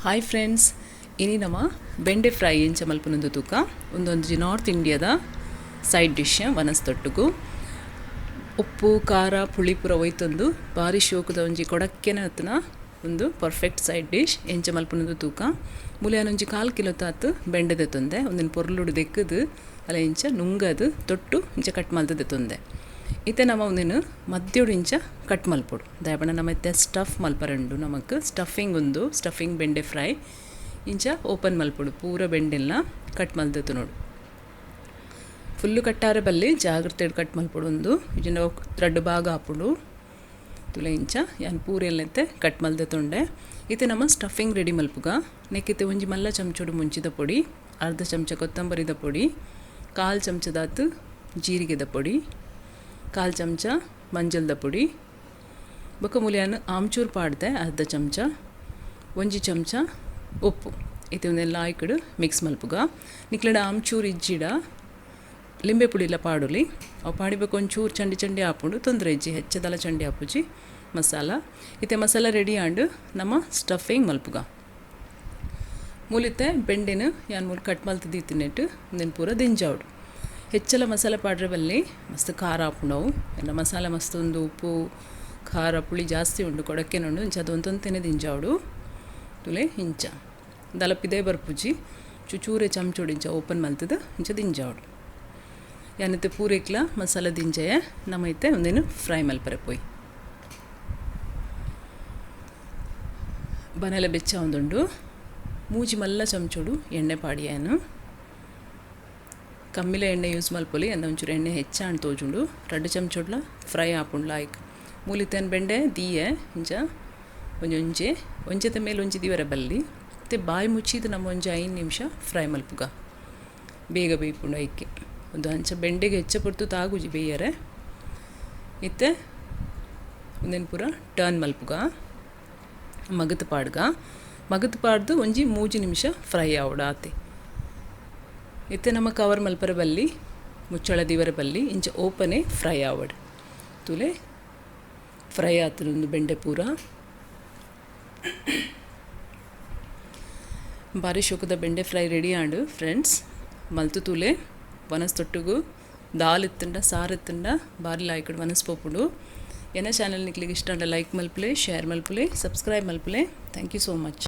Hi friends, ಇನಿ ನಮ ಬೆಂಡೆ ಫ್ರೈ ಎಂಚ ಮಲ್ಪುನಂದು ತೂಕ. ಉಂದೊಂಜಿ ನಾರ್ತ್ ಇಂಡಿಯಾದ ಸೈಡ್ ಡಿಶ್. ವನಸ್ತೊಟ್ಟುಗು ಉಪ್ಪು, ಖಾರ, ಪುಳಿ ಪೂರ ಒಯ್ತೊಂದು ಬಾರಿ ಶೋಕುದ ಒಂಜಿ ಕೊಡಕ್ಕೆನ ಅತ್ನ ಒಂದು ಪರ್ಫೆಕ್ಟ್ ಸೈಡ್ ಡಿಶ್. ಎಂಚ ಮಲ್ಪುನಂದು ತೂಕ. ಮೂಲು ಒಂಜಿ 1/4 ಕಿಲೋ ತಾತ್ ಬೆಂಡೆ ದೆತ್ತೊಂದೆ. ಉಂದೆನ್ ಪೊರ್ಲುಡು ದೆಕ್ಕುದು, ಅಲ ಇಂಚ ನುಂಗದು ತೊಟ್ಟು ಇಂಚ ಕಟ್ ಮಲ್ತ್ ದೆತ್ತೊಂದೆ. ಇತ್ತೆ ನಮ ಉಂದೆನ್ ಮದ್ಯೊಡು ಇಂಚ ಕಟ್ ಮಲ್ಪೊಡು. ದಾಯೆ ನಮ್ಮ ಇತ್ತೆ ಸ್ಟಫ್ ಮಲ್ಪರೆ ಉಂಡು. ನಮಕ್ ಸ್ಟಫಿಂಗ್ ಉಂದು, ಸ್ಟಫಿಂಗ್ ಬೆಂಡೆ ಫ್ರೈ. ಇಂಚ ಓಪನ್ ಮಲ್ಪೊಡು. ಪೂರ ಬೆಂಡೆಲ್ನ ಕಟ್ ಮಲ್ತ್ ನೋಡು. ಫುಲ್ಲು ಕಟ್ಟಾರೆ ಬಲ್ಲಿ, ಜಾಗ್ರತೆಡ್ ಕಟ್ ಮಲ್ಪೊಡು. ಉಂದು ಇಜಿಂಡ ರಡ್ಡ್ ಭಾಗ ಆಪುಂಡು. ತುಲೆ, ಇಂಚ ಯಾನ್ ಪೂರೆಲ್ನೆತ್ತೆ ಕಟ್ ಮಲ್ದೆ. ಇತ್ತೆ ನಮ್ಮ ಸ್ಟಫಿಂಗ್ ರೆಡಿ ಮಲ್ಪುಗ. ನೆಕ್ಕಿತ್ತೆ ಒಂಜಿ ಮಲ್ಲ ಚಮಚೊಡು ಮುಂಚಿದ ಪೊಡಿ, ಅರ್ಧ ಚಮಚ ಕೊತ್ತಂಬರಿದ ಪೊಡಿ, 1/4 ಚಮಚದಾತ್ ಜೀರಿಗೆದ ಪೊಡಿ, 1/4 ಚಮಚ ಮಂಜಲ್ದ ಪೊಡಿ, ಬೊಕ್ಕ ಮೂಲ್ಯಾನ್ ಆಮ್ಚೂರ್ ಪಾಡ್ದೆ ಅರ್ಧ ಚಮಚ, 1 ಚಮಚ ಉಪ್ಪು. ಇತ್ತೆ ಉಂದೆನ್ ಲಾಯ್ಕಡ್ ಮಿಕ್ಸ್ ಮಲ್ಪುಗ. ನಿಕ್ಲೆಡ ಆಮ್ಚೂರ್ ಇಜ್ಜಿಡ ಲಿಂಬೆ ಪುಡಿಲ ಪಾಡೊಲಿ. ಅವು ಪಾಡಿಬೇಕು ಒಂಚೂರು ಚಂಡಿ ಚಂಡಿ ಆಪುಂಡು, ತೊಂದರೆ ಇಜ್ಜಿ, ಹೆಚ್ಚದಲ ಚಂಡಿ ಆಪುಜಿ ಮಸಾಲ. ಇತ್ತೆ ಮಸಾಲ ರೆಡಿ ಆಂಡ್. ನಮ್ಮ ಸ್ಟಫಿಂಗ್ ಮಲ್ಪುಗ. ಮೂಲಿತ್ತೆ ಬೆಂಡೆನ ಯಾನ್ ಮೂಲು ಕಟ್ ಮಲ್ತ್ ದೀತಿನೆಟ್ ಉಂದೆನ್ ಪೂರ ದಿಂಜಾವಡು. ಹೆಚ್ಚಲ ಮಸಾಲ ಪಾಡ್ರೆ ಬಲ್ಲಿ, ಮಸ್ತ್ ಖಾರ ಆಪುಂಡು ಅವು. ಎಲ್ಲ ಮಸಾಲೆ ಮಸ್ತ್ ಉಂದು, ಉಪ್ಪು, ಖಾರ, ಪುಳಿ ಜಾಸ್ತಿ ಉಂಡು, ಕೊಡಕ್ಕೆನ ಉಂಡು. ಇಂಚ ಅದು ದಿಂಜಾವಡು. ತುಲೆ, ಇಂಚ ದಲಪಿದೇ ಬರ್ಪುಜಿ. ಚುಚೂರೆ ಚಮಚೊಡು ಇಂಚ ಓಪನ್ ಮಲ್ತದ ಇಂಚ ದಿಂಜಾವಡು. ಯಾನಿತ್ತೆ ಪೂರೆಕ್ಲ ಮಸಾಲ ದಿಂಜಯ. ನಮ್ಮ ಇತ್ತೆ ಉಂದೆನ್ ಫ್ರೈ ಮಲ್ಪರೆ ಪೋಯಿ. ಬನಲೆ ಬೆಚ್ಚ ಒಂದುಂಡು. 3 ಮಲ್ಲ ಚಮಚೊಡು ಎಣ್ಣೆ ಪಾಡಿಯಾನು. ಕಮ್ಮಿಲ ಎಣ್ಣೆ ಯೂಸ್ ಮಲ್ಪೊಲಿ, ಅಂದ ಒಂಚೂರು ಎಣ್ಣೆ ಹೆಚ್ಚಾಂಡ್ ತೋಜುಂಡು. 2 ಚಮಚೊಡ್ಲ ಫ್ರೈ ಆಪುಂಡು ಲಾಯ್ಕ್. ಮೂಲಿತ್ತೇನು ಬೆಂಡೆ ದೀಯೆ. ಇಂಚ ಒಂಜೊಂಜೆ, ಒಂಜೆತ ಮೇಲೆ ಒಂಜಿ ದಿವರ ಬಲ್ಲಿ. ಮತ್ತು ಬಾಯಿ ಮುಚ್ಚಿದ್ದು ನಮ್ಮ ಒಂಜಿ 5 ನಿಮಿಷ ಫ್ರೈ ಮಲ್ಪುಗ. ಬೇಗ ಬೇಯ್ಪುಂಡು ಐಕೆ ಒಂದು. ಅಂಚ ಬೆಂಡೆಗೆ ಹೆಚ್ಚ ಪೊರ್ತು ತಾಗುಜಿ ಬೇಯರೆ. ಇತ್ತೆ ಉಂದೆನ್ ಪೂರ ಟರ್ನ್ ಮಲ್ಪುಗ, ಮಗತ್ ಪಾಡ್ಗ. ಮಗತ್ ಪಾಡ್ದು ಒಂಜಿ 3 ನಿಮಿಷ ಫ್ರೈ ಆವಡ ಆತೆ. ಇತ್ತೆ ನಮ್ಮ ಕವರ್ ಮಲ್ಪರೆ ಬಲ್ಲಿ, ಮುಚ್ಚಳ ದಿವರ ಬಲ್ಲಿ. ಇಂಚ ಓಪನೇ ಫ್ರೈ ಆವಡ್. ತುಲೆ, ಫ್ರೈ ಆತುಂಡು ಬೆಂಡೆ ಪೂರ. ಬಾರಿ ಶೋಕದ ಬೆಂಡೆ ಫ್ರೈ ರೆಡಿ ಆಂಡು ಫ್ರೆಂಡ್ಸ್. ಮಲ್ತು ತೂಲೆ. ವನಸ್ ತೊಟ್ಟುಗು ದಾಲ್ ಇತ್ತುಂಡ, ಸಾರು ಇತ್ತುಂಡ ಬಾರಿ ಲಾಯ್ಕಡ್ ವನಸ್ ಪೋಪುಂಡು. ಎನ್ನ ಚಾನಲ್ ನಿಕ್ಲಿಗೆ ಇಷ್ಟ ಲೈಕ್ ಮಲ್ಪುಲೆ, ಶೇರ್ ಮಲ್ಪುಲೆ, ಸಬ್ಸ್ಕ್ರೈಬ್ ಮಲ್ಪುಲೆ. Thank you so much.